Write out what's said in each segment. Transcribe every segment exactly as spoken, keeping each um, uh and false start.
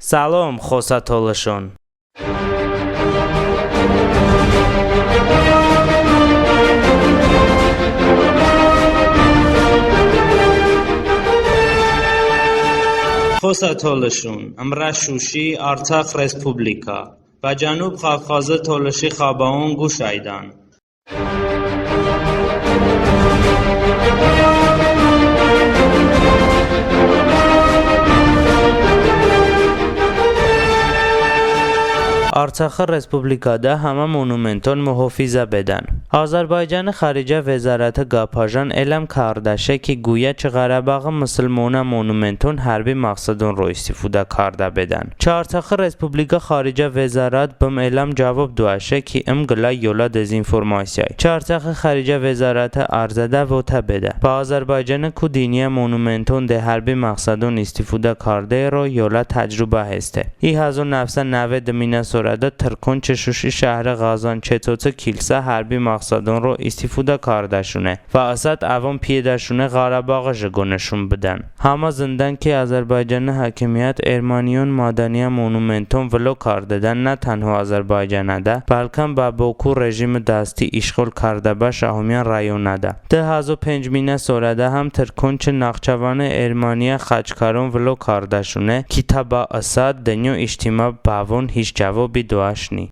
Səlom, xosə tolışon. Xosə tolışon, ımrə Şuşi, Artsax Respublika, bə Cənub Ğafğazi tolışi xəbəon quş əydən. Artsaxi Respublikədə həmə monumenton muhofizə bedən. Azərbaycani xaricə vəzarəti qəpəjən elam kardəşe ki, quya çı Ğərəbaği mısılmonə monumenton hərbi məğsədon ro istifodə kardə bedən. Çı Artsaxi Respublikə xaricə vəzarət bım elam cəvob doəşe ki, ım qılə yolə dezinformasiyəy. Çı Artsaxi xaricə vəzarəti ərzədə votə bedə, bə Azərbaycaniku dinya monumenton de hərbi məğsədon istifodə kardero yolə təcrubə heste. İ həzo nəvsə nəvəd dıminə sorədə tırkon çı Şuşi şəhri Ğəzən Çeçoçi kilsə hərbi məğsədon ro istifodə kardəşone və ısət əvon piyedəşone Ğərəbaği jıqo nışon bıdən. Həmə zındən ki, Azərbaycani hakimiyət erməniyon mədəniyə monumenton vılo kardedən nə tənho Azərbaycanədə, bəlkəm bə Boku rejimi dasti işğol kardəbə Şahumyan rayonədə. Dı həzo pencminə sorədə həm tırkon çı Naxçıvani erməniyə xaçkaron vılo kardəşone ki, tə bə ısət dınyo ictimo bəvon hiç cəvobi doəşni.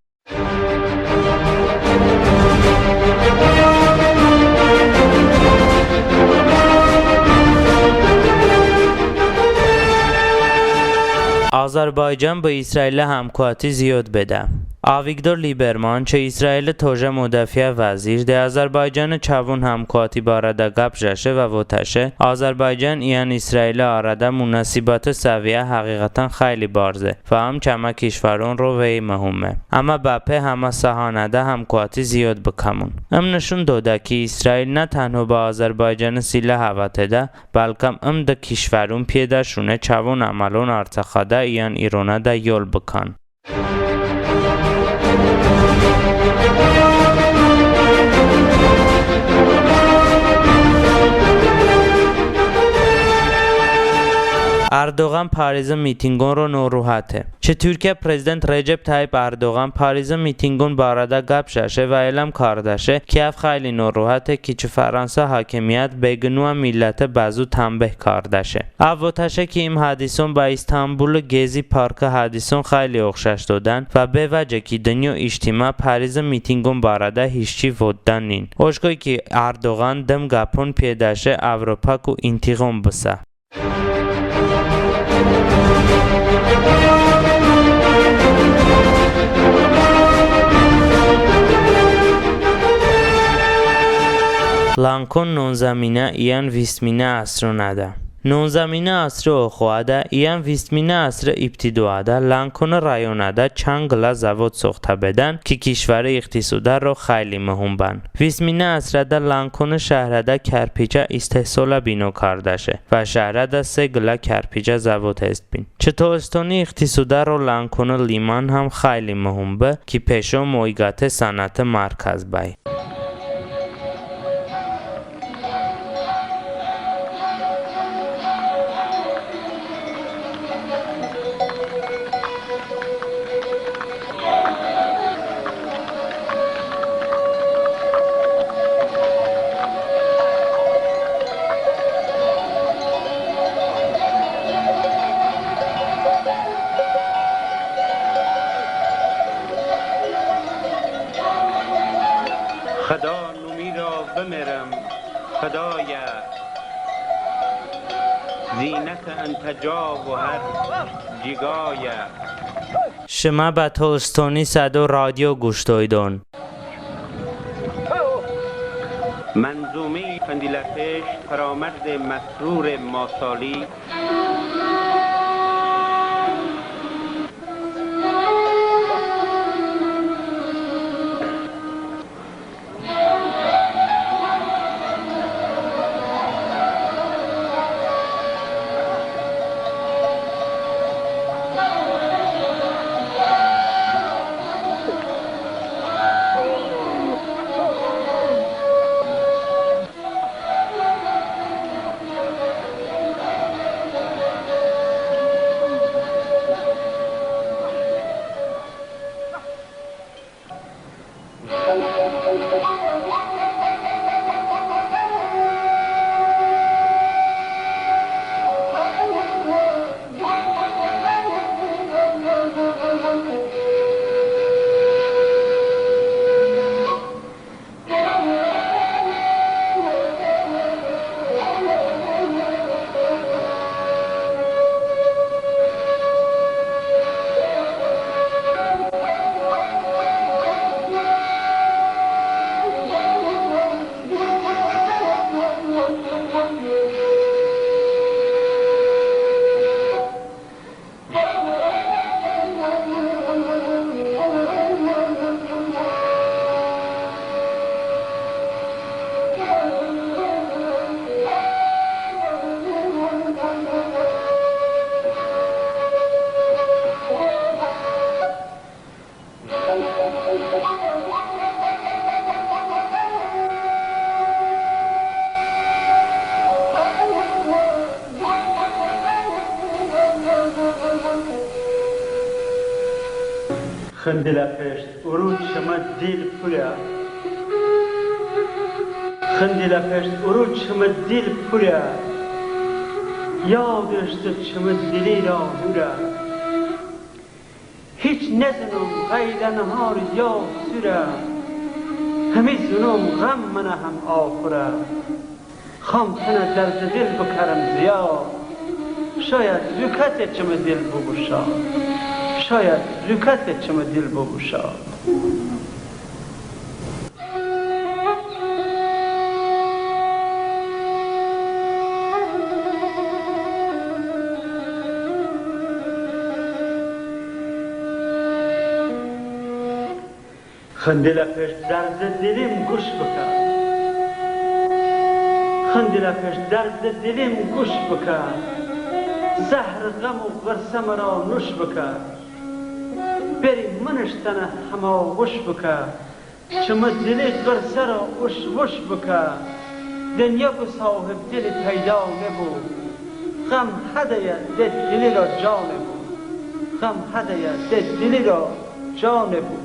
Azərbaycan bı İsrailə həmkoəti ziyod bedə. Avigdor Liberman çı İsraili tojə mudafiə vəzir de Azərbaycani çəvon həmkoəti barədə qəp jəşe və votəşe, Azərbaycan iyən İsraili arədə munasibəti səviyə həğiğətən xəyli barze və ım çəmə kişvəron ro vey mıhume. Əmə bəpe həmə sahənədə həmkoəti ziyod bıkəmon. Im nışon dodə ki, İsrail nə tənho bə Azərbaycani silah əvətedə, bəlkəm ım dı kişvəron piyedəşone çəvon əməlon Artsaxədə iyən İronədə yol bıkən. Ərdoğan Parizi mitinqon ro norohəte. Çı Turkiyə prezident Recep Tayyip Ərdoğan Parizi mitinqon barədə qəp jəşe və elam kardəşe ki, əv xəyli norohəte ki, çı Fəransə hakimiyət beqınoə milləti bəzu tənbeh kardəşe. Əv votəşe ki, ım hədison bə İstanbuli Gezi parki hədison xəyli oxşəş doydən və bevəce ki, dınyo ictimo Parizi mitinqon barədə hiç çi votedənin. Oşkoy ki, Ərdoğan dım qəpon piyedəşe Avropaku intiğom bısə. Lankon nonzəminə iyən vistminə əsronədə. Nonzəminə əsri oxoədə iyən vistminə əsri ibtidoədə Lankoni rayonədə çan qılə zəvod soxtə bedən ki, kişvəri iqtisodə ro xəyli mıhum bən. Vistminə əsrədə Lankoni şəhrədə kərpicə istehsolə bino kardəşe və şəhrədə se qılə kərpicə zəvod hestbin. Çı Tolistoni iqtisodə ro Lankoni liman həm xəyli mıhum be ki, peşo moyqəti sənəti mərkəz bəy. خدا نومی را بمیرم، خدایا، زینت انت جا و هر جیگایا. Şımə bə Tolistoni Sədo radio quş doydon. منظومهٔ فضیلتش فرامرز مسرور ماسالی. Xındilə peşt uru çımı dil purə. Xındilə peşt uru çımı dil purə. Yad ıştı çımı dili ra durə. Hiç nezınım ğəylə nıhar yo surə. Hımi zınım ğəm mınə həm axurə. Xam tınə dərdədə dil bıkərım ziyod. Şayəd zukəte çımı dil bıbu şod. Şayəd zukəte çımı dil bıbu şod. Xındilə peşt dərdədə dilim quş bıkə. Xındilə peşt dərdədə dilim quş bıkə. Zəhri ğəm u ğırsə mıra nuş bıkə. Beri mınış tınə həmə quş bıkə. Çımı dili ğırsə ra uş-vuş bıkə. Dınyo ku sahib dili pəydo nıbu. Ğəm hədəyə de dili ra co nıbu. Ğəm hədəyə de dili ra co nıbu.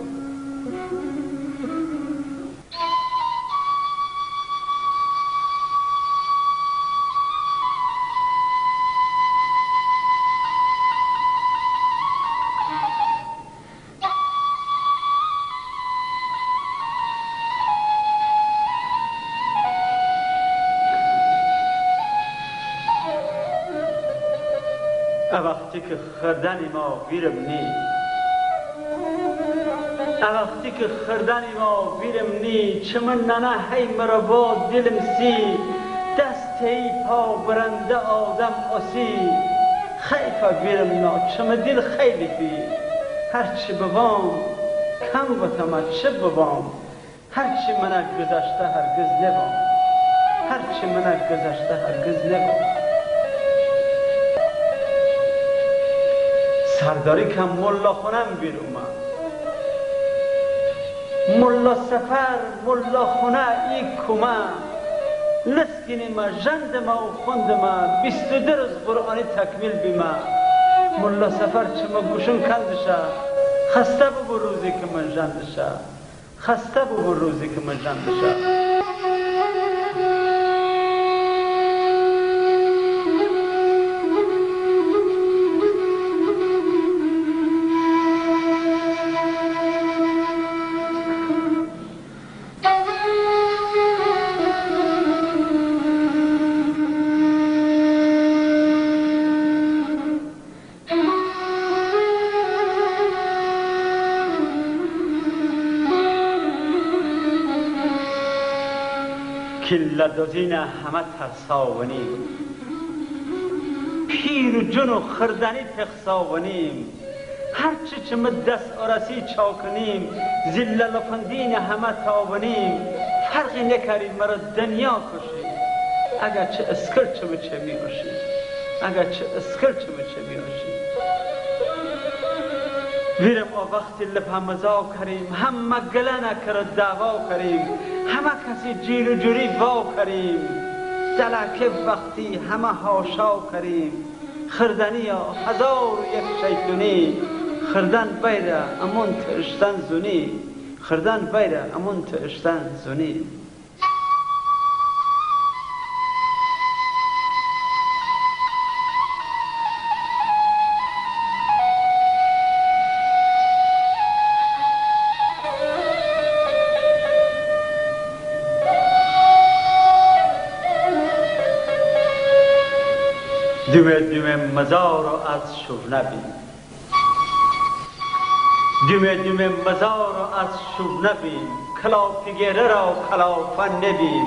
Ə vəxti ki xırdənim o, virım ni. Ə vəxti ki xırdənim o, virım ni. Çımı nənə həy mırə vo dilım si. Dəstəy pa bırəndə odəm osi. Xəyfə virım no, çımı dil xəyli pi. Hərçi bıvəm, kəm votəmə, çı bıvəm. Hərçi mınə qızəştə hərqız nıvəm. Hərçi mınə qızəştə hərqız nıvəm. Sərdari kəm Mollaxonəm virumə. Molla Səfər, Mollaxonə i kumə. Nıskınimə, jəndımə u xondımə, bist u dı ruz Ğurani təkmil bimə. Molla Səfər çımı quşon kəndışə. Xəstə bıbu ruzi ki mı jəndışə. Xəstə bıbu ruzi ki mı jəndışə. Killə dozinə həmə tərso vınim. Pir u cun u xırdəni texso vınim. Hərçi çımı dəs orəsi ço kınim, zillə lofındinə həmə to vınim. Fərği nıkəri mırə dınyo kuşi, əgə çı ıskıl çımı çəmi oşi. Əgə çı ıskıl çımı çəmi oşi. Virım o vəxti lıpə mızo kərim, həmmə qılənə kırə dəvo kərim, həmə kəsi cir u curi vo kərim. Dələkə vəxti həmə haşo kərim. Xırdəniyo həzor u yek şəytoni, xırdən bəyrə ımon tı ıştən zuni. Xırdən vəyro, əmon tı ıştən zuni. Dume-dume mızaro az şuvnə bim. Dume-dume mızaro az şuvnə bim. Kılopi qerero kılofə nebim.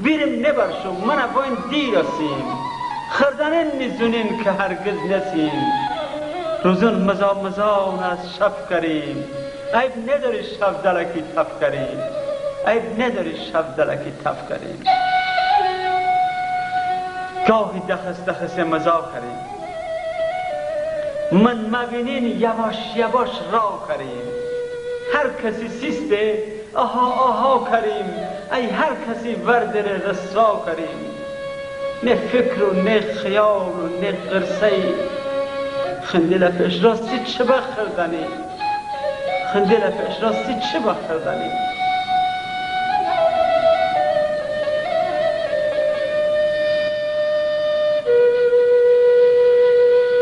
Virim nebərşu, mınə boyn diro sim. Xırdənin nizunin kə hərqız nesim. Ruzun mıza-mızaon az şəf kərim. Eyb nedori şəv dələki taf kərim. Eyb nedori şəv dələki taf kərim. Qohi dəxıs-dəxıse mıza kərim. Mın məbinin yavaş-yavaş ro kərim. Hər kəsi siste, aha-aha kərim. Əy hər kəsi vardere rısvo kərim. Ne fikro, ne xıyolo, ne ğırsəy. Xındilə peş rosti çı bə xırdəni. Xındilə peş rosti çı bə xırdəni.